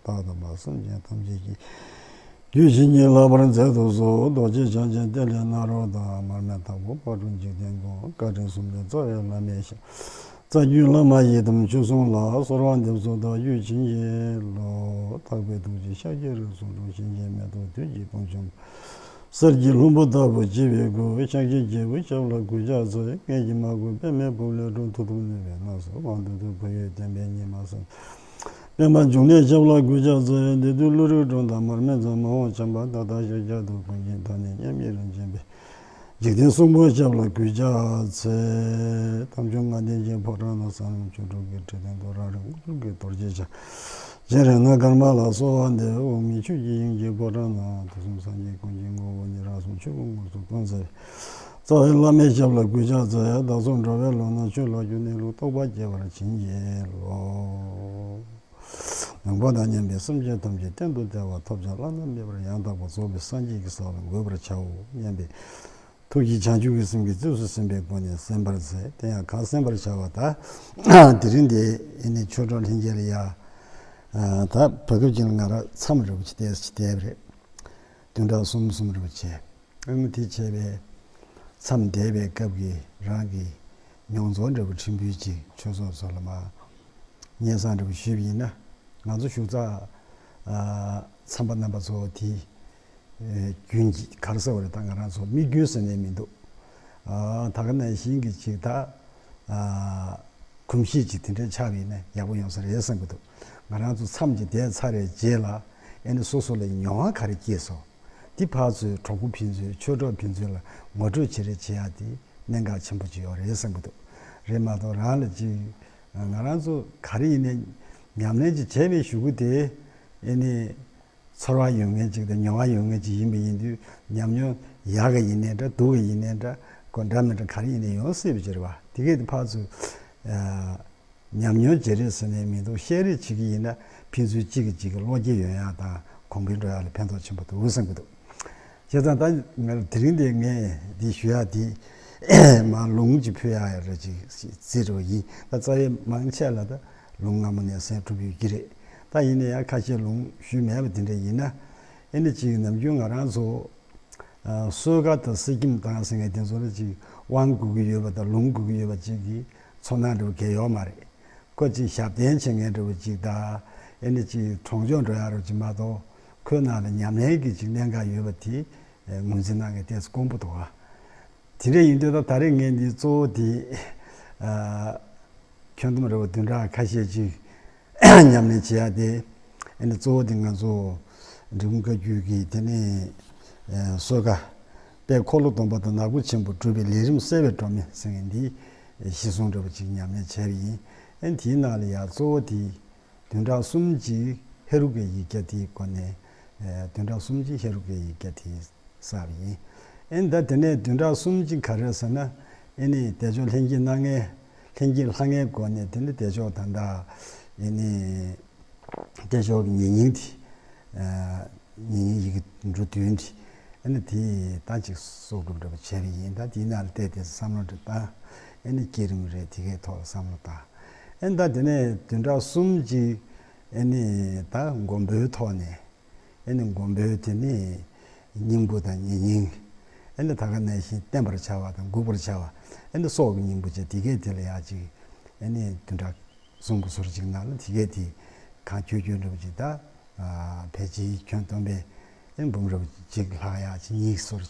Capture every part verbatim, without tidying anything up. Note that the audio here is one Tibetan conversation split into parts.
བདག་དང་བ་སེམས་ཅན་ཐམས་ཅད་ཀྱི། རྒྱུད་བྱིན་གྱིས་བརླབ་པར་མཛད་དུ་གསོལ། རྡོ་རྗེ་འཆང་ཆེན་བསྟན་ལས་སྣ་རོ་དང་། མར་མེ་དྭགས་པོ་ཕག་གྲུ་འཇིག་རྟེན་མགོན། བཀའ་དྲིན་གསུམ་ལྡན་རྩ་བའི་བླ་མའི་ཞབས། རྩ་བརྒྱུད་བླ་མ་ཡི་དམ་ཆོས་སྲུང་ལ། གསོལ་བ་འདེབས་སོ་བདག་རྒྱུད་བྱིན་གྱིས་རློབས། ལྷག་པའི་ཐུགས་རྗེས་ཤཱཀྱའི་རིགས་སུ་འཁྲུངས། གཤིན་རྗེའི་མེ་ཏོག་བདུད་ཀྱི་དཔུང་འཇོམས། གསེར་གྱི་ལྷུན་པོ་ལྟ་བུ་བརྗིད་པའི་སྐུ། ཤཱཀྱའི་རྒྱལ་པོའི་ཞབས་ལ་གུས་ཕྱག་འཚལ། སྔས་ཀྱི་མ་གོས་པདྨའི་སྦུབས་ལས་འཁྲུངས། མཐུ་སྟོབས་ནུས་པའི་སྣ་ཚོགས་དབང་ཐོབ་ཏུ། བོད་ཡུལ་བསྟན་པའི་ཉི་མ་གསལ། པདྨ་འབྱུང་གནས་ཞབས་ལ་གུས་ཕྱག་འཚལ། འདི་དུས་ཀླུ་རིགས་སྒྲོན་དང་མར་མེ་མཛངས། མ་འོངས་བྱམས་པ་མཐའ་དག་ཤཱཀྱ་ཐུབ། ཀུན་མཁྱེན་དང་ནི་མཉམ་ཉིད་རིན་ཆེན་དཔལ། འཇིག་རྟེན་གསུམ་མགོན་ཞབས་ལ་གུས་ཕྱག་འཚལ། ཐམས་ཅད་ལྔ་ལྡན་གྱི་ཕོ་བྲང་ན། ས་ལམ་ཆོས་དྲུག་གི་ཁྲི་སྟེང་དུ། རང་རིག་དངོས་གྲུབ་ཀྱི་རྡོ་རྗེ་འཆང་། སྤྱན་རས་སྔགས་དཀར་དམར་ལ་གསོལ་བ་འདེབས། འོག་མིན་ཆོས་ཀྱི་དབྱིངས་ཀྱི་ཕོ་བྲང་ན། དུས་གསུམ་སངས་རྒྱས་ཀུན་གྱི་ངོ་བོ་ཉིད། རང་གསུང་ཆོས་སྐུ་དངོས་སུ་སྟོན་མཛད་པའི། རྩ་བའི་བླ་མའི་ཞབས་ལ་གུས་ཕྱག་འཚལ། བདག་སོགས་འགྲོ་བའི་ལུས་ན། ཆོས་ལ་རྒྱུས་གནས་ལུགས། རྟོགས་པ་སྐྱེ་བར་བྱིན་གྱིས་རློབས། ནང་པ་དང་མཉམ་པའི་སེམས་ཅན་ཐམས་ཅད་གཏན་དུ་བདེ་བ་ཐོབ་ཅིང་བླ་ན་མེད་པར་ཡང་དག་པར་རྫོགས་པའི་སངས་རྒྱས་ཀྱི་ས་ལ་འགོད་པར་བྱའོ་སྙམ་པའི་ཐུགས་ཀྱིས་བྱང་ཆུབ་ཀྱི་སེམས་ཀྱིས་རྩིས་སུ་ཟིན་པའི་སྒོ་ནས་གསན་པར་མཛད། དེ་ཡང་གང་གསན་པར་བྱ་བ་དང་། དེ་རིང་འདི་ཨེ་ནི་ཆོས་གྲོགས་ལྷན་རྒྱས་ལ་ཡ། ད་བར་སྐབས་ཅིག་ལ་ང་རང་མཚམས་རེ་བ་ཅིག་བལྟས་ཅིག་བལྟས་པ་རེད། བདུན་ཕྲག་གསུམ་གསུམ་རེ་བ་བྱས། ཨེ་ནི་དེ་བྱས་པའི་མཚམས་བསྡད་པའི་སྐབས་ཀྱི་རང་གི་མྱོང་ཚོར་འདྲ་བོ་ཕྲན་བུ་ཅིག་ཆོས་ཚོགས་ཚོ་ལ་མར་སྙན་སེང་འདྲ་བོ་ཞུས་པ་ཡིན་ན། ང་ཚོ་བཞུགས་ས་ཨ་ཚན་པ་རྣམ་པ་ཚོ་དེ་ཨེ་རྒྱུན་གྱི་ག་རེ་ཟེར་བ་རེད། ད་ང་རང་ཚོ་དམིགས་རྒྱུན་ཟེར་ནས་མི་འདུག་ཨ་ད་ག་ནང་བཞིན་གྱི་ཅིག་ད་ཨ་གོམས་གཤིས་ཅིག་དེ་འདྲ་ཆགས་པ་ཡིན་ན་ཡག་པོ་ཡོང་ས་རེད་བསམ་གྱི་འདུག་ང་རང་ཚོ་མཚམས་ཅིག་བསྡད་ཚར་བའི་རྗེས་ལ་ཨེ་ནི་སོ་སོ་ལ་མྱོང་བ་ག་རེ་སྐྱེས་སོང་། འདི་ཕར་ཚུར་གྲོགས་པོ་ཕན་ཚུན་ཆོས་གྲོགས་ཕན་ཚུན་ལ་ངོ་སྤྲོད་བྱེད་རེས་བྱེད་ཡག་དེ་གནད་འགག་ཆེན་པོ་ཅིག་ཡོད་རེད་བསམ་གྱི་འདུག་རེད་མ་གཏོགས་རང་ལ་ཅིག་ང་རང་ཚོ་ག་རེ་ཡིན་ནའི་ཉམས་ལེན་ཅིག་བྱས་པའི་གཞུག་གུ་དེ་ཨེ་ནི་ཚོར་བ་ཡོད་མཁན་ཅིག་དང་མྱོང་བ་ཡོད་མཁན་ཅིག་ཡིན་པ་ཡིན་དུས། ཉམས་མྱོང་ཡག་ག་ཡིན་ནའི་འདྲ། སྡུག་ག་ཡིན་ནའི་འདྲ། གོ་འདྲ་མི་འདྲ་ག་རེ་ཡིན་ནའི་ཡོང་སྲིད་པ་ཅིག་རེད་བ། དེ་གས་དེ་ཕར་ཚུར་ཨ་ཉམས་མྱོང་བརྗེ་རེས་ཟེར་ནས་མི་འདུག་བཤད་རེས་བྱེད་ཀྱི་ཡིན་ན་ཕན་ཚུན་གཅིག་གིས་གཅིག་གི་བློ་སྐྱེད་ཡོང་ཡག་དང་གོང་འཕེལ་འགྲོ་ཡག་ལ་ཕན་ཐོགས་ཆེན་པོ་འདུག་བསམ་གྱི་འདུག་བྱས་ཙང་ད་ང་དེ་རིང་འདི་ངས་འདི་ཞུ་ཡག་འདི་མར་ལུང་ཅིག་ཕུལ་ཡག་རེ་ཅིག་རྩིས་འགྲོ་བ་ཡིན། ད་རྩ་བའི་མང་ཆེ་ལ་ད་ལུང་སྔ་མོ་ནས་གསན་གྲུབ་ཡོད་ཀྱི་རེད། ད་ཡིན་ན་ཡང་ཁ་ཤས་ལུང་ཞུས་མེད་པ་དེ་འདྲ་ཡིན་ན། ཨེ་ནི་ཅིག་ནམ་རྒྱུན་ང་རང་ཚོ་ཨ་གསོལ་ཁ་དང་གསེར་སྐྱེམས་བཏང་ཟེར་མཁན་དེ་ཚོ་ལ་ཅིག་དབང་དགོས་ཀྱི་ཡོད་པ་དང་ལུང་དགོས་ཀྱི་ཡོད་པ་ཅིག་གི་ཚོར་སྣང་འདྲ་བོ་གང་ཡོད་མ་རེད། ཁོ་ཅིག་ཞབས་བརྟན་བྱེད་མཁན་འདྲ་བོ་ཅིག་དང་། ཨེ་ནི་ཅིག་གྲོང་ཆོག་འགྲོ་ཡག་འདྲ་བོ་ཅིག་མ་གཏོགས། ཁོའི་ནང་ལ་ཉམས་ལེན་གྱི་ཅིག་གནད་འགག་ཡོད་པ་དེ་ངོས་འཛིན་གནང་མཁན་ཏོག་ཙམ་དཀོན་པོ་འདུག་ག་དེ་འདྲ་ཡིན་དུས་ད་ད་རེས་ངས་འདི་གཙོ་བོ་དེ་ཨ་ཁྱོན་བསྡོམས་རེ་བ་བདུན་ཕྲག་ཁ་ཤས་ཅིག་ཉམས་ལེན་བྱེད་ཡག་དེ། ཨེ་ནི་གཙོ་བོ་དེ་ང་ཚོ་འབྲི་གུང་བཀའ་བརྒྱུད་ཀྱི་དེ་ནས་ཨ་གསོལ་ཁ། དཔལ་འཁོར་ལོ་སྡོམ་པ་དང་ནག་པོ་ཆེན་པོ་སྒྲུབ་པའི་ལས་རིམ་གསལ་བའི་སྒྲོན་མེ་ཟེར་མཁན་འདི་གཞི་བཟུང་འདྲ་བོ་ཅིག་ཉམས་ལེན་བྱས་པ་ཡིན། ཨེ་ནི་དེའི་ནང་ལ་ཡང་གཙོ་བོ་དེ་བདུན་ཕྲག་གསུམ་གྱི་ཧེ་རུ་ཀའི་ཡིག་བརྒྱ་དེའི་སྒོ་ནས། ཨེ་བདུན་ཕྲག་གསུམ་གྱི་ཧེ་རུ་ཀའི་ཡིག་བརྒྱ་དེ་བསགས་པ་ཡིན། ཨེ་ནི་ད་དེ་ནས་བདུན་ཕྲག་གསུམ་གྱི་ག་རེ་ཟེར་ན། ཨེ་ནི་བདེ་མཆོག་ལྷན་སྐྱེས་སྣ་ལྔའི་ལྷན་སྐྱེས་ལྷ་ལྔའི་སྒོ་ནས་དེ་ནི་བདེ་མཆོག་ད་ལྟ་ཨེ་ནི་བདེ་མཆོག་གི་ཉེ་སྙིང་དེ། ཨ་ཉེ་སྙིང་ཡི་གེ་འབྲུ་བདུན་དེ། ཨེ་ནི་དེ་ད་ཅིག་གསོག་སྒྲུབ་འདྲ་པོ་བྱས་པ་ཡིན། ད་དེའི་ནང་ལ་བལྟས་ཏེ་བསམ་བློ་འདྲ་བཏང་། ཨེ་ནི་བསྐྱེད་རིམ་རེ་དེ་གའི་ཐོག་ལ་བསམ་བློ་བཏང་། ཨེ་ནི་ད་དེ་ནས་བདུན་ཕྲག་གསུམ་གྱི་ཨེ་ནི་ད་མགོན་པོའི་ཐོག་ནས། ཨེ་ནི་མགོན་པོའི་དེ་ནི་སྙིང་པོ་དང་ཉེ་སྙིང་། ཨེ་ནི་ད་ག་ནང་བཞིན་བརྟན་པར་བྱ་བ་དང་འགུགས་པར་བྱ་བ། ཨེ་ནི་སྲོག་གི་སྙིང་པོ་བཅས་དེ་གས་དེ་ལ་ཡག་ཅིག་ཨེ་ནི་བདུན་ཕྲག་གསུམ་གྱི་ཟུར་གཅིག་ནང་ལ་དེ་གས་དེ་གང་ཁྱོད་ཁྱོད་འདྲ་པོ་ཅིག་ད་ཕལ་ཆེར་ཁྱོན་བསྡོམས་པས་ཨེ་འབུམ་ར་ཅིག་ལྷག་ཡག་ཅིག་གཉིས་ཟུར་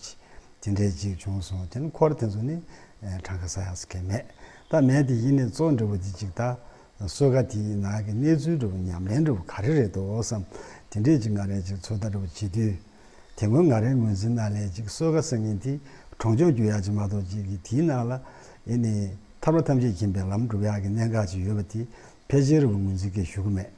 ཅིག་དེ་འདྲའི་ཅིག་བྱུང་སོང་། དེ་ནི་འཁོར་དེ་ཚོ་ནི་གྲངས་ཀ་ས་ཡག་ས་གས་མེད། ད་མེད་དེ་ཡིན་ནི་གཙོ་འདྲ་པོ་དེ་ཅིག་ད། གསོལ་ཁ་དེའི་ནང་གི་གནས་ཚུལ་འདྲ་པོ་ཉམས་ལེན་འདྲ་པོ་ག་རེ་རེད་འདུག་བསམ། དེ་འདྲས་ཅིག་ང་རས་ཅིག་ཚོད་ལྟ་འདྲ་པོ་བྱེད་དུས། དེ་སྔོན་ང་རའི་ངོས་འཛིན་ནང་ལས་ཅིག་གསོལ་ཁ་ཟེར་མཁན་དེ་གྲོང་ཆོག་རྒྱུག་ཡག་ཅིག་མ་གཏོགས། ཅིག་གི་དེའི་ནང་ལ་ཨེ་ནི་ཐར་པ་ཐམས་ཅད་མཁྱེན་པའི་ལམ་སྒྲུབ་ཡག་གི་གནད་འགག་ཅིག་ཡོད་པ་དེ་ཕལ་ཆེར་རུ་ངོས་འཛིན་གྱིས་ཞུ་གི་མེད།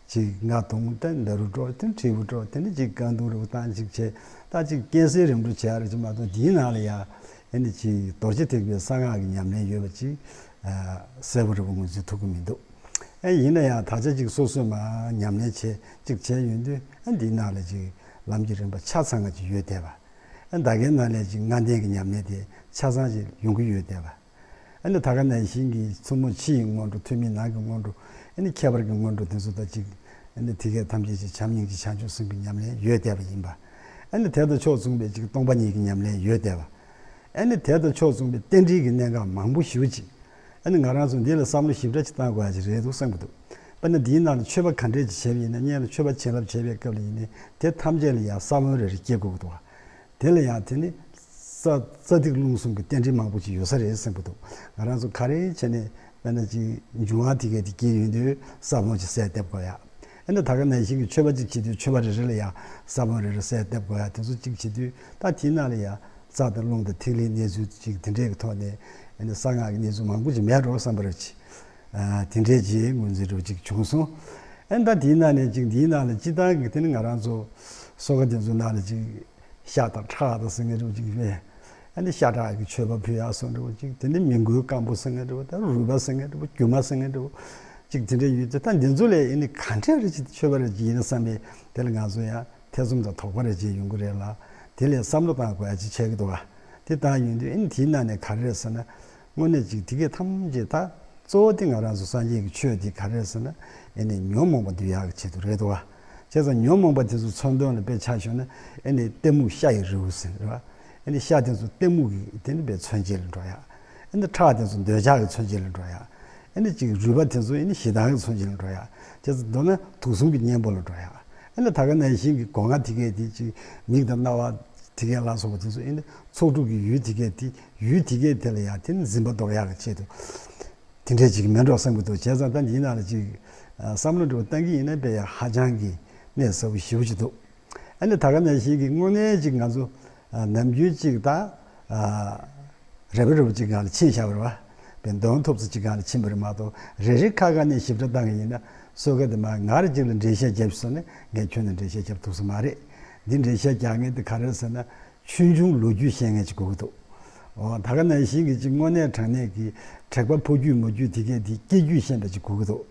ཅིག་ང་དུང་ད་འདྲ་རུ་འགྲོ། དེ་འབྲས་བུ་འགྲོ། དེ་ནི་ཅིག་རྐང་དུང་རུ་བཏང་ཅིག་བྱས། ད་ཅིག་རྐྱེན་སེལ་རིམ་གྲོ་བྱེད་ཡག་རེ་ཅིག་མ་གཏོགས། དེའི་ནང་ལ་ཡ་ཨེ་ནི་ཅིག་རྡོ་རྗེ་ཐེག་པའི་གསང་སྔགས་ཀྱི་ཉམས་ལེན་ཡོད་པ་ཅིག་གསལ་པོ་རེ་བ་ངོས་འཛིན་ཐུབ་ཀྱི་མི་འདུག་ཨེ་ཡིན་ན་ཡང་ད་ཆ་ཅིག་སོ་སོས་མ་ཉམས་ལེན་བྱས་ཅིག་བྱས་ཡོང་དུས། ཨེ་འདིའི་ནང་ལ་ཅིག་ལམ་གྱི་རིམ་པ་ཆ་ཚང་ང་ཅིག་ཡོད་བསྡད་པ། ཨེ་ད་གའི་ནང་ལས་ཅིག་ལྔ་ལྡན་གྱི་ཉམས་ལེན་དེ་ཆ་ཚང་ཅིག་ཡོང་གི་ཡོད་བསྡད་པ། ཨེ་ནི་ད་ག་ནང་བཞིན་གྱི་མཚན་མོ་ཕྱི་ཡི་སྔོན་འགྲོ། ཐུན་མིན་ནང་གི་སྔོན་འགྲོ། ཨེ་ནི་ཁྱད་པར་གྱི་སྔོན་འགྲོ་དེ་ཚོ་ད་ཅིག་ཨ་ནི་དེ་གས་ཐམས་ཅད་ཅིག་བྱམས་སྙིང་རྗེ་བྱང་ཆུབ་སེམས་ཀྱི་ཉམས་ལེན་ཡོད་བསྡད་པ་ཡིན་པ། ཨ་ནི་དེ་དང་ཕྱོགས་མཚུངས་པའི་ཅིག་སྟོང་པ་ཉིད་ཀྱི་ཉམས་ལེན་ཡོད་བསྡད་པ། ཨ་ནི་དེ་དང་ཕྱོགས་མཚུངས་པའི་རྟེན་འབྲེལ་གྱི་གནད་འགག་མང་པོ་ཞེ་པོ་ཅིག་ཨ་ནི་ང་རང་ཚོ་འདི་ལ་བསམ་བློ་ཞིབ་ཕྲ་ཅིག་བཏང་དགོས་ཡ་ཅིག་རེད་འདུག་བསམ་གྱི་འདུག་དཔེར་ན་འདིའི་ནང་ལ་མཆོད་པ་ག་འདྲས་ཅིག་བྱས་པ་ཡིན་ན། སྔོན་ལ་མཆོད་པ་བྱིན་རླབས་བྱས་པའི་སྐབས་ལ་ཡིན་ནའི་དེ་ཐམས་ཅད་ལ་ཡང་ས་བོན་རེ་རེ་སྐྱེ་དགོས་ཀྱི་འདུག་བ། དེ་ལ་ཡང་དེ་ནི་རྩ་རྩ་ཐིག་རླུང་གསུམ་གྱི་རྟེན་འབྲེལ་མང་པོ་ཅིག་ཡོད་ས་རེད་བསམ་གྱི་འདུག་ང་རང་ཚོ་ག་རེ་བྱས་ནས་དཔེར་ན་ཅིག་འབྱུང་བ་དེ་གས་དེ་སྐྱེ་ཡོང་དུས་ས་བོན་ཅིག་གསལ་འདེབས་དགོས་ཡ། ཨ་ནི་ད་ག་ནང་བཞིན་གྱི་མཆོད་པ་ཅིག་བྱེད་དུས་མཆོད་པ་རེ་རེ་ལ་ཡང་ས་བོན་རེ་རེ་གསལ་འདེབས་དགོས་ཡ། དེ་ཚོ་ཅིག་བྱེད་དུས་ད་དེའི་ནང་ལ་ཡང་རྩ་དང་རླུང་དང་ཐིག་ལེའི་གནས་ཚུལ་ཅིག་དེ་འདྲས་ཀྱི་ཐོག་ནས་ཨ་ནི་གསང་སྔགས་ཀྱི་གནས་ཚུལ་མང་པོ་ཅིག་མེད་འགྲོ་བསམ་པ་རེད། ཅིག་ཨ་དེ་འདྲས་ཀྱི་ངོས་འཛིན་འདྲ་བོ་ཅིག་བྱུང་སོང་། ཨ་ནི་ད་དེའི་ནང་ནས་ཅིག་འདིའི་ནང་ལ་སྤྱིར་བཏང་གི་དེ་ནི་ང་རང་ཚོ་གསོལ་ཁ་དེ་ཚོའི་ནང་ལ་ཅིག་ཤ་དང་ཁྲག་དང་ཟེར་མཁན་འདྲ་བོ་ཅིག་རེད། ཨ་ནི་ཤ་ཁྲག་གི་མཆོད་པ་ཕུལ་ཡག་སོགས་འདྲ་བོ་ཅིག་དེ་ནི་མི་མགོའི་རྐང་པ་ཟེར་མཁན་འདྲ་བོ། ད་རུས་པ་ཟེར་མཁན་འདྲ་བོ། རྒྱུ་མ་ཟེར་མཁན་འདྲ་བོ་ཅིག་དེ་འདྲ་ཡོད་དེ། ད་འདི་ཚོ་ལས་ཨ་ནི་ག་འདྲ་རེ་ཅིག་མཆོད་པ་རེ་ཅིག་ཡིན་ན་བསམ་པའི་དེ་ལ་ང་ཚོ་ཡང་ཐེ་ཚོམ་དང་དོགས་པ་རེ་ཅིག་ཡོང་གི་རེད་ལ། དེ་ལས་བསམ་བློ་བཏང་དགོས་ཡ་ཅིག་ཆགས་ཀྱི་འདུག་བ། དེ་བཏང་ཡོང་དུས་ཨ་ནི་དེའི་ནང་ནས་ག་རེ་རེད་ཟེར་ན། དངོས་གནས་ཅིག་དེ་གས་ཐམས་ཅད་ད་གཙོ་བོ་དེ་ང་རང་ཚོ་སངས་རྒྱས་ཀྱི་ཆོས་དེ་ག་རེ་རེད་ཟེར་ན། ཨ་ནི་ཉོན་མོངས་པ་འདུལ་ཡག་གི་ཆེད་དུ་རེད་འདུག་བ། བྱས་ཙང་ཉོན་མོངས་པ་དེ་ཚོ་མཚོན་དོན་ལ་དཔེ་ཆ་བཞག་ན་ཨ་ནི་གཏི་མུག་ཤ་ཡི་རི་བོ་ཟེར་རེད་བ། ཨ་ནི་ཤ་དེ་ཚོ་གཏི་མུག་གི་དེ་ནི་དཔེ་མཚོན་བྱེད་ལ་འགྲོ་ཡག་ཨ་ནི་ཁྲག་དེ་ཚོ་འདོད་ཆགས་ཀྱི་མཚོན་བྱེད་ལ་འགྲོ་ཡག་ཨ་ནི་ཅིག་རུས་པ་དེ་ཚོ་ཨ་ནི་ཞེ་སྡང་གི་མཚོན་བྱེད་ལ་འགྲོ་ཡག་བྱས་ཙང་མདོར་ན་དུག་གསུམ་གྱི་གཉེན་པོ་ལ་འགྲོ་ཡག་ཨ་ནི་ད་ག་ནང་བཞིན་གྱི་སྒོ་ང་དེ་གས་དེ་ཅིག་མིག་དང་རྣ་བ་དེ་གས་ལ་སོགས་པ་དེ་ཚོ་ཨ་ནི་ཚོགས་དྲུག་གི་ཡུལ་དེ་གས་དེ་ཡུལ་དེ་གས་དེ་ལ་ཡང་དེ་ནི་འཛིན་པ་ལྡོག་ཡག་གི་ཆེད་དུ་དེ་འདྲས་ཅིག་མེད་འགྲོ་བསམ་གྱི་འདུག་བྱས་ཙང་ད་འདིའི་ནང་ལ་ཅིག་བསམ་བློ་འདྲ་བོ་བཏང་གི་ཡིན་ན་དཔེ་ཡང་ཧ་ཅང་གི་གནད་ཟབ་པོ་ཞེ་པོ་ཅིག་འདུག་ཨ་ནི་ད་ག་ནང་བཞིན་གྱི་དངོས་གནས་ཅིག་ང་ཚོ་ནམ་རྒྱུན་ཅིག་ད་རེ་བ་རེ་བ་ཅིག་སྒང་ལ་ཕྱིན་བཞག་པ་རེད་བ། དཔེ་འདོན་ཐུབ་ཚོད་ཅིག་སྒང་ལ་ཕྱིན་པ་རེད་མ་གཏོགས། རེ་རེ་ཁ་ཁ་ནས་ཞིབ་ཕྲ་བཏང་གི་ཡིན་ན་གསོལ་ཁ་དེ་མར་ང་རང་ཅིག་ལ་འགྲེལ་བཤད་རྒྱབ་ཤོག་ཟེར་ན་ངས་ཁྱོན་ནས་འགྲེལ་བཤད་རྒྱབ་ཐུབ་ས་མ་རེད། འདི་འགྲེལ་བཤད་རྒྱག་མཁན་དེ་ག་རེ་རེད་ཟེར་ན། ཆུང་ཆུང་ལོ་རྒྱུས་ཤེས་མཁན་ཅིག་དགོས་ཀྱི་འདུག་འོ་ད་ག་ནང་བཞིན་གྱི་ཅིག་དངོས་གནས་དྲང་གནས་ཀྱི་དྲེགས་པ་ཕོ་རྒྱུད་མོ་རྒྱུད་དེ་གས་དེ་སྐྱེ་རྒྱུད་ཤེས་པ་ཅིག་དགོས་ཀྱི་འདུག་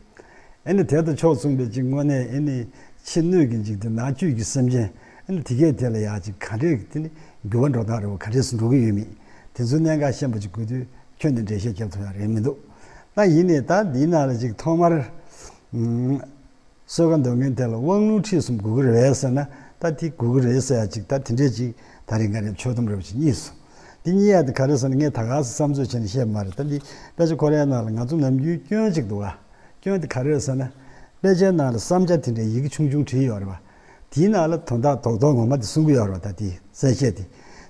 ཨ་ནི་དེ་དང་ཕྱོགས་མཚུངས་པའི་ཅིག་དངོས་གནས་ཨ་ནི་ཕྱི་སྣོད་ཀྱི་འཇིག་རྟེན་ནང་བཅུད་ཀྱི་སེམས་ཅན་ཨ་ནི་དེ་གས་དེ་ལ་ཡང་ཅིག་ག་འདྲས་ཀྱི་དེ་ནི་འགྱུར་བ་འགྲོ་སྟངས་རེད་བ། ག་འདྲས་སུ་འགྲོ་གི་ཡོད་མེད་དེ་ཚོའི་གནད་འགག་ཤེས་པ་ཅིག་དགོས་དུས་ཁྱོན་ནས་འགྲེལ་བཤད་རྒྱབ་ཐུབ་ཡག་རེད་མི་འདུག་ད་ཡིན་ནའི་ད་འདིའི་ནང་ལ་ཅིག་ཐོག་མར་ཨ། གསོལ་ཁ་འདོན་མཁན་དེ་ལ་དབང་ལུང་ཁྲིད་གསུམ་དགོས་ཀྱི་རེད་ཟེར་ན། ད་དེ་དགོས་ཀྱི་རེད་ཟེར་ཡ་ཅིག་ད་དེ་འདྲས་ཅིག་ད་རེས་ང་རང་ཆོད་སྡོམ་རེ་བ་ཅིག་རྙེད་སོང་། འདི་རྙེད་ཡ་དེ་ག་རེ་ཟེར་ན་ངས་ད་ག་སེ་བསམ་ཚོད་བྱས་ནས་བཤད་པ་མ་རེད། ད་འདི་དཔེ་ཆ་ཁོ་རའི་ནང་ལ་ང་ཚོ་ནམ་རྒྱུན་སྐྱོན་ཅིག་འདུག་ག་སྐྱོན་དེ་ག་རེ་རེད་ཟེར་ན། དཔེ་ཆའི་ནང་ལ་བསམ་བྱ་དེ་འདྲའི་ཡི་གེ་ཆུང་ཆུང་བྲིས་ཡོད་རེད་བ། དེའི་ནང་ལ་དོན་དག་རྡོག་རྡོག་ངོ་མ་དེ་གསུང་གི་ཡོད་རེད་བ། ད་དེ་གསལ་བཤད་དེ་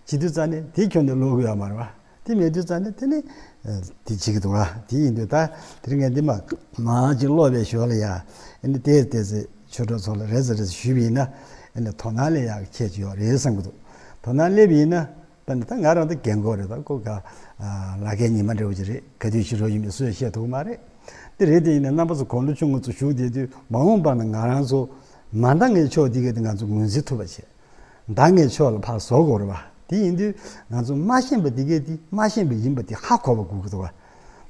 བྱེད་དུས་ཙང་ནས་དེ་ཁྱོན་ནས་ཀློག་གི་ཡོད་མ་རེད་བ། དེ་མེད་དུས་ཙང་ནས་དེ་ནི་ཨ་དེ་བྱེད་ཀྱི་འདུག་ག་དེ་ཡིན་དུས་ད་དེ་རིང་ངས་འདི་མ་མང་ཅིག་ཀློག་པའི་ཞོར་ལ་ཡ་ཨ་ནི་ཏོག་ཙམ་ཆོས་གྲོགས་ཚོ་ལ་རེ་ཙམ་རེ་ཙམ་ཞུས་པ་ཡིན་ན་ཨ་ནི་དོ་སྣང་སླེབས་ཡག་གི་ཁྱད་ཅིག་ཡོད་རེད་བསམ་གྱི་འདུག་དོ་སྣང་སླེབས་པ་ཡིན་ན་དཔེར་ན་ད་ང་རང་ད་རྒན་གོག་རེད། ད་ཁོ་ག་ལ་རྒན་ཉི་མ་འདྲ་བོ་ཅིག་རེད། ག་དུས་ཕྱི་རོལ་ཡིན་མིན་སུས་ཤེས་ཐུབ་ཀྱི་མ་རེད། དེ་རེད། དེ་ཡིན་ན་རྣམ་པ་ཚོ་དགུང་ལོ་ཆུང་ངུ་ཚོ་བཞུགས་བསྡད་དུས་མ་འོངས་པ་ན་ང་རང་ཚོ་མ་འདང་ངེས་ཕྱོགས་འདི་གས་དེ་ང་ཚོ་ངོས་འཛིན་ཐུབ་པ་བྱེད། འདང་ངེས་ཕྱོགས་ལ་ཕར་བཟོ་དགོས་རེད་བ། དེ་ཡིན་དུས་ང་ཚོ་མ་ཤེས་པ་འདི་གས་དེ་མ་ཤེས་པ་ཡིན་པ་དེ་ཧ་གོ་བ་དགོས་ཀྱི་འདུག་བ།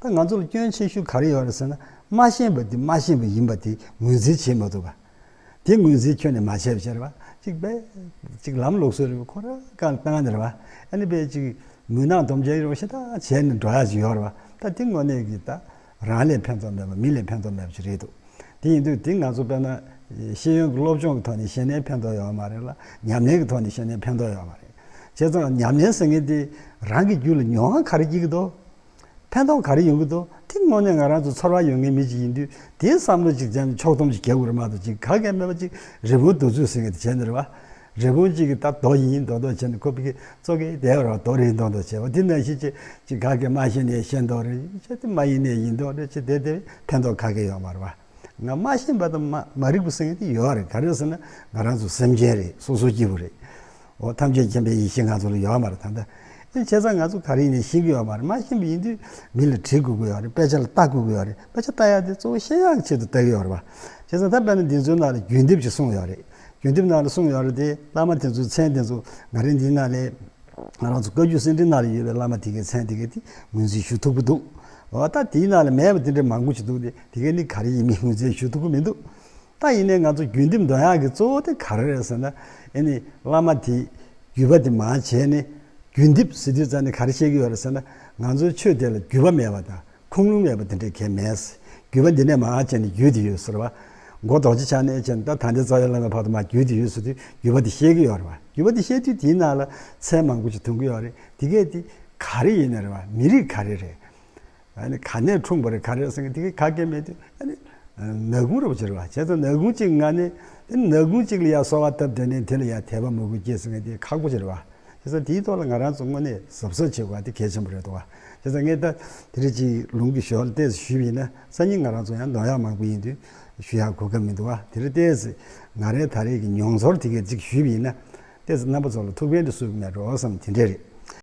ད་ང་ཚོ་ལ་སྐྱོན་ཆེ་ཤོས་ག་རེ་ཡོད་རེད་ཟེར་ན། མ་ཤེས་པ་དེ་མ་ཤེས་པ་ཡིན་པ་དེ་ངོས་འཛིན་བྱེད་མ་ཐུབ་པ། དེ་ངོས་འཛིན་ཁྱོན་ནས་མ་བྱས་པ་བྱས་རེད་བ། གཅིག་པས་གཅིག་ལམ་ལུགས་སྲོལ་རེད་བ། ཁོ་རང་གང་བཏང་ནས་རེད་བ། ཨ་ནི་པས་གཅིག་མུན་ནག་སྡོམ་བྱས་རེད་བ། ཤ་སྟག་བྱས་ནས་འགྲོ་ཡག་ཅིག་ཡོད་རེད་བ། ད་དེ་དངོས་གནས་ཀྱི་ད་རང་ལ་ཕན་ཐོགས་མེད་པ་མི་ལ་ཕན་ཐོགས་མེད་པ་ཅིག་རེད་འདུག་དེ་ཡིན་དུས་དེ་ང་ཚོ་དཔེར་ན་ཤེས་ཡོན་གྱི་སློབ་སྦྱོང་གི་ཐོག་ནས་བཤད་ནའི་ཕན་ཐོགས་ཡོད་མ་རེད་ལ། ཉམས་ལེན་གྱི་ཐོག་ནས་བཤད་ནའི་ཕན་ཐོགས་ཡོད་མ་རེད། བྱས་ཙང་ཉམས་ལེན་ཟེར་མཁན་དེ་རང་གི་རྒྱུད་ལ་མྱོང་བ་ག་རེ་སྐྱེ་གི་འདུག་ཕན་ཐོགས་ག་རེ་ཡོང་གི་འདུག་དེ་དངོས་གནས་ང་རང་ཚོ་ཚོར་བ་ཡོད་མཁན་མི་ཅིག་ཡིན་དུས་དེའི་བསམ་བློ་ཅིག་བྱས་ནས་ཕྱོགས་བསྡོམས་ཅིག་རྒྱག་དགོས་རེད་མ་གཏོགས་ཅིག་ག་གེ་མེད་པ་ཅིག་རི་བོང་རྡོ་རྫིས་ཟེར་མཁན་དེ་བྱས་ནས་རེད་བ། རི་བོང་ཅིག་གིས་ད་རྡོ་ཡིན་མདོག་མདོག་བྱས་ནས་ཁོ་ཕ་གི་ཙོག་གེ་བསྡད་པ་རེད་བ། རྡོ་རེད་མདོག་མདོག་བྱས་པ་དེ་ནང་བཞིན་ཅིག་ཅིག་ག་གེ་མ་ཤེས་ནའི་ཤེས་མདོག་རེད། ཅིག་དེ་མ་ཡིན་ནའི་ཡིན་མདོག་རེད། ཅིག་དེ་དེ་ཕན་ཐོགས་ག་གེ་ཡོད་མ་རེད་བ། ང་མ་ཤེས་པ་དང་མ་མ་རིག་པ་ཟེར་མཁན་དེ་ཡོད་རེད། ག་རེ་ཟེར་ན་ང་རང་ཚོ་སེམས་ཅན་རེད། སོ་སོ་སྐྱེ་བོ་རེད། འོ་ཐམས་ཅད་མཁྱེན་པའི་ཡེ་ཤེས་ང་ཚོ་ལ་ཡོད་མ་རེད། ད་ལྟ་ཨེ་བྱས་ཙང་ང་ཚོ་ག་རེ་ཡིན་ནའི་ཤེས་ཀྱི་ཡོད་མ་རེད། མ་ཤེས་པ་ཡིན་དུས་མི་ལ་དྲི་དགོས་ཀྱི་ཡོད་རེད། དཔེ་ཆ་ལ་ལྟ་དགོས་ཀྱི་ཡོད་རེད། དཔེ་ཆ་ལྟ་ཡག་དེ་གཙོ་བོ་ཤེས་ཡག་གི་ཆེད་དུ་ལྟ་གི་ཡོད་རེད་བ། བྱས་ཙང་ད་དཔེར་ན་འདི་ཚོའི་ནང་ལ་བརྒྱུད་འདེབས་ཅིག་གསུངས་ཡོད་རེད། བརྒྱུད་འདེབས་ནང་ལ་གསུངས་ཡོད་རེད་དེ། བླ་མ་དེ་ཚོའི་མཚན་དེ་ཚོ་ང་རང་འདིའི་ནང་ལ། ང་རང་ཚོ་བཀའ་བརྒྱུད་གསེར་ཕྲེང་ནང་ལ་ཡོད་པའི་བླ་མ་དེ་གའི་མཚན་དེ་གའི་དེ་ངོས་འཛིན་ཞུ་ཐུབ་ཀྱི་འདུག་འོ་ད་དེའི་ནང་ལ་མེད་པ་དེ་འདྲ་མང་པོ་ཞིག་འདུག་སྟེ། དེ་གའི་ནི་ག་རེ་ཡིན་མིན་ངོས་འཛིན་ཞུ་ཐུབ་ཀྱི་མི་འདུག་ད་ཡིན་ནའི་ང་ཚོ་བརྒྱུད་འདེབས་འདོན་ཡག་གི་གཙོ་བོ་དེ་ག་རེ་རེད་ཟེར་ན། ཨེ་ནི་བླ་མ་དེ་བརྒྱུད་པ་དེ་མར་བྱས་ནས་བརྒྱུད་འདེབས་ཟེར་དུས་ཙང་ནས་ག་རེ་བཤད་ཀྱི་ཡོད་རེད་ཟེར་ན། ང་ཚོའི་ཆོས་དེ་ལ་བརྒྱུད་པ་མེད་པ་དང་ཁུངས་ལུང་མེད་པ་དེ་འདྲ་གང་ཡང་མེད། བརྒྱུད་པ་འདི་ནས་མར་བྱས་ནས་བརྒྱུད་དེ་ཡོད་ཟེར་བ། མགོ་རྡོག་རྗེ་ཆགས་ནས་བྱས་ན། ད་ད་ལྟའི་རྩ་བའི་བླ་མའི་བར་དུ་མར་བརྒྱུད་དེ་ཡོད་ཟེར་དུས། བརྒྱུད་པ་དེ་བཤད་ཀྱི་ཡོད་རེད་བ། བརྒྱུད་པ་དེ་བཤད་དུས་དེའི་ནང་ལ་མཚན་མང་པོ་ཅིག་ཐོན་གྱི་ཡོད་རེད། དེ་གས་དེ་ག་རེ་ཡིན་ནི་རེད་བ། མི་རིགས་ག་རེ་རེད། ཨ་ནི་ག་ནས་འཁྲུངས་པ་རེད། ག་རེ་ཟེར་མཁན་དེ་གས་ག་གེ་མེད་དུས། ཨ་ནི་ནག་ཁུང་རེད་བ། བྱས་རེད་བ། བྱས་ཙང་ནག་ཁུང་གཅིག་ངང་ནས། དེ་ནག་ཁུང་གཅིག་ལ་ཡ་གསོལ་བ་བཏབ་བསྡད་ནས། དེ་ལ་ཡ་དད་པ་མོས་གུས་སྐྱེས་ཟེར་མཁན་དེ་ཁག་པོ་ཅིག་རེད་བ། བྱས་ཙང་དེའི་ཐོག་ལ་ང་རང་ཚོ་དངོས་གནས་གཟབ་གཟབ་བྱེད་དགོས་པ་དེ་གལ་ཆེན་པོ་རེད་འདུག་བ། བྱས་ཙང་ངས་ད་དེ་རིང་ཅིག་ལུང་གི་ཞོར་ལ་ཏོག་ཙམ་ཞུས་པ་ཡིན་ན། སང་ཉིན་ང་རང་ཚོ་ཡང་འདོན་ཡག་མང་པོ་ཡིན་དུས་ཞུ་ཡག་གོ་སྐབས་མི་འདུག་བ། དེ་རིང་ཏོག་ཙམ་ང་རའི་ད་རེས་ཀྱི་མྱོང་ཚོར་དེ་གས་ཅིག་ཞུས་པ་ཡིན་ན། ཏོག་ཙམ་རྣམ་པ་ཚོ་ལ་ཐུགས་ཕན་དེ་གསོས་ཀྱི་མེད་འགྲོ་བསམ། དེ་འདྲས་རེད།